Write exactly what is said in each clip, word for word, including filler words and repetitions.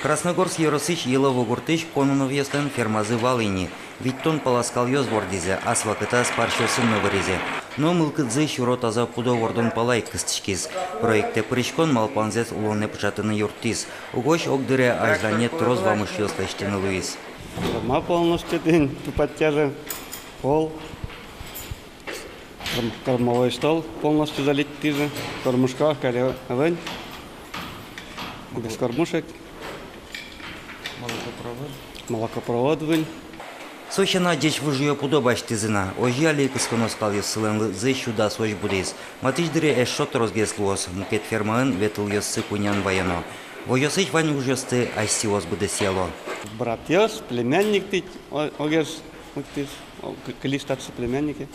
Красногорск ёросысь Елово гуртысь Кононовъёслэн фермазы вал ини. Витьтон пала скалъёс вордӥзы, ас вакытаз парсьёсын но выризы. Но мылкыдзы сюро таза пудо вордон пала ик кыстӥськиз. Проектэ пыриськон малпанзэс улонэ пыӵатыны юрттӥз. Угось огдыре азьлане трос вамышъёс лэсьтыны луиз. Ма полностью тӥни тупаттязы, пол. Корм-, кормовой стол полностью залить тӥзы. Кормушка кале вань. Без кормушек. Молокопровод. Молокопровод вань. Со сяна ӟеч выжыё пудо басьтӥзы на. Озьы али кысконо скалъёссылэн лыдзы сю дасозь будӥз. Матысь дыре эшшо тросгес луоз, мукет фермаын ветылъёссы кунян ваёно. Возёсысь вань ужъёсты асьсэос быдэсъяло. Братъёс, племянник тӥни о-, огез лыктӥз, о, к-, кылиз татчы племяннике.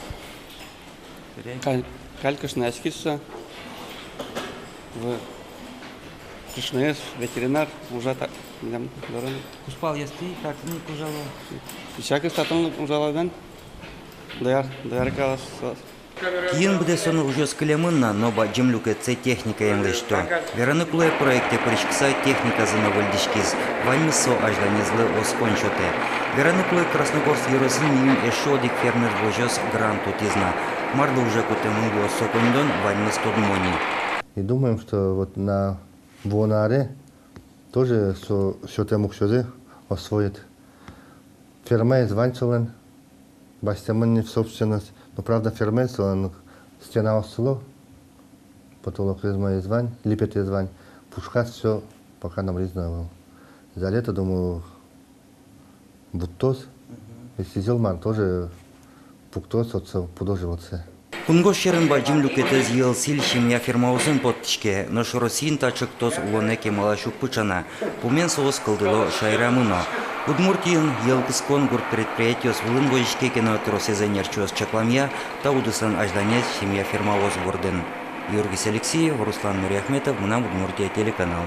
Каль-, каль кышнояськиз со. В-, кышноез ветеринар ужа та-, милям дорын. Кузпалъёсты татын ужало. Всякой татын ужало бен. Дояр-, дояркаос. Киын быдэсоно ужъёс кылемын на, но бадӟым люкетсэ техникаен лэсьто. Вераны кулэ, проектэ пыриськыса техниказы но выльдӥськиз. Ваньмыз со азьланезлы оскон сётэ. Вераны кулэ, Красногорск ёросын милям эшшо одӥг фермер возёс грант утӥз на. Марлы уже кутэмын луоз со коньдон, ваньмыз тодмо ни. И думаем, что вот на вуоно аре тоже со сётэм уксёзэ освоит. Фермаез вань солэн, басьтэмын ни в собственность. Но, правда, фермаез солэн стенаос сыло, потолокез маез вань, липетэз вань, пушказ всё пока номыриз но ӧвӧл. За лето, думаю, вуттоз. Мгм. И сӥзьыл мар тоже пуктоз отчы пудо-животсэ. Кунгож сьӧрын бадӟым люкетэз йӧл-сӥль семья фермаосын поттӥське, нош Россиын та чектос улонэ кемалась уг пыӵа на. Пумен соос кылдыло шаерамы но. Удмуртиын йӧл кыскон гурт предприятиос вылын возиське ке но, тросэз ӧнерчиос чакламъя, та удыслэн азьланез семья фермаос бордын. Юргис Алексеев, Руслан Нуриахметов, «Мынам Удмуртие» телеканал.